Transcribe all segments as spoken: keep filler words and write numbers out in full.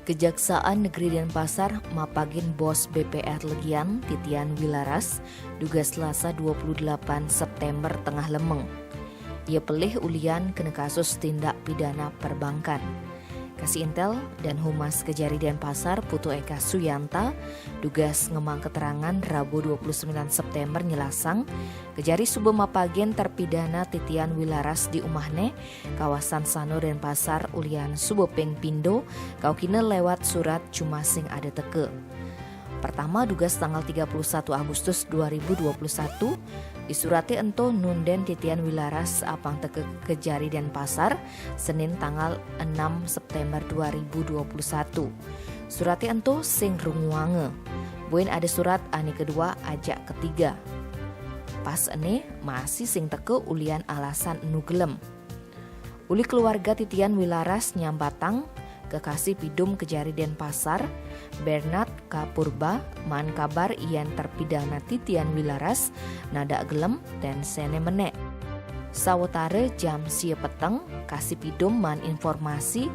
Kejaksaan Negeri Denpasar mapagin bos B P R legian Titian Wilaras, dugas Selasa dua puluh delapan September tengah lemeng. Ia pelih ulian kena kasus tindak pidana perbankan. Kasih Intel Danhumas Kejari Denpasar Putu Eka Suyanta, dugas ngemang keterangan Rabu dua puluh sembilan September nyelasang, Kejari suba mapagin terpidana Titian Wilaras di umahne, kawasan Sanur Denpasar ulian suba ping pindo, kau kina lewat surat cuma sing ada teka. Pertama dugas tanggal tiga puluh satu Agustus dua ribu dua puluh satu, di surate ento nunden Titian Wilaras apang teka Kejari Denpasar, Senin tanggal enam September dua ribu dua puluh satu. Surate ento sing runguanga. Buin ada surat ane kedua ajak ketiga. Pas ene masih sing teka ulian alasan enu gelem. Uli keluarga Titian Wilaras nyambatang, kekasih pidum Kejari Denpasar, Bernard Kapurba, maan kabar yen terpidana Titian Wilaras nadak gelem ten sene menek. Sawetara jam sia peteng, kasih pidum maan informasi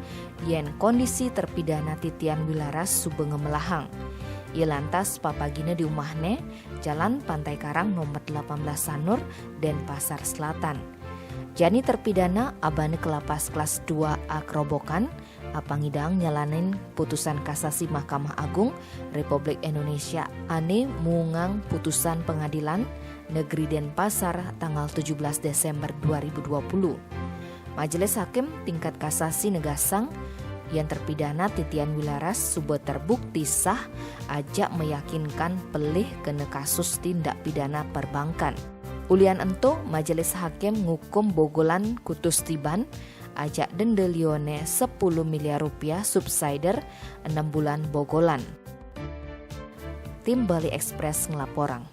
yen kondisi terpidana Titian Wilaras suba ngemelahang. Ia lantas papagina di umahne, Jalan Pantai Karang nomor delapan belas Sanur, Denpasar Selatan. Jani terpidana abana ke lapas kelas dua A Kerobokan, apang ngidang nyalanin putusan kasasi Mahkamah Agung Republik Indonesia ane muungang putusan Pengadilan Negeri Denpasar tanggal tujuh belas Desember dua ribu dua puluh. Majelis Hakim Tingkat Kasasi negasang, yen terpidana Titian Wilaras suba terbukti sah ajak meyakinkan pelih kena kasus tindak pidana perbankan. Ulian ento, Majelis Hakim ngukum bogolan kutus tiban ajak denda lione sepuluh miliar rupiah subsider enam bulan bogolan. Tim Bali Express ngelaporang.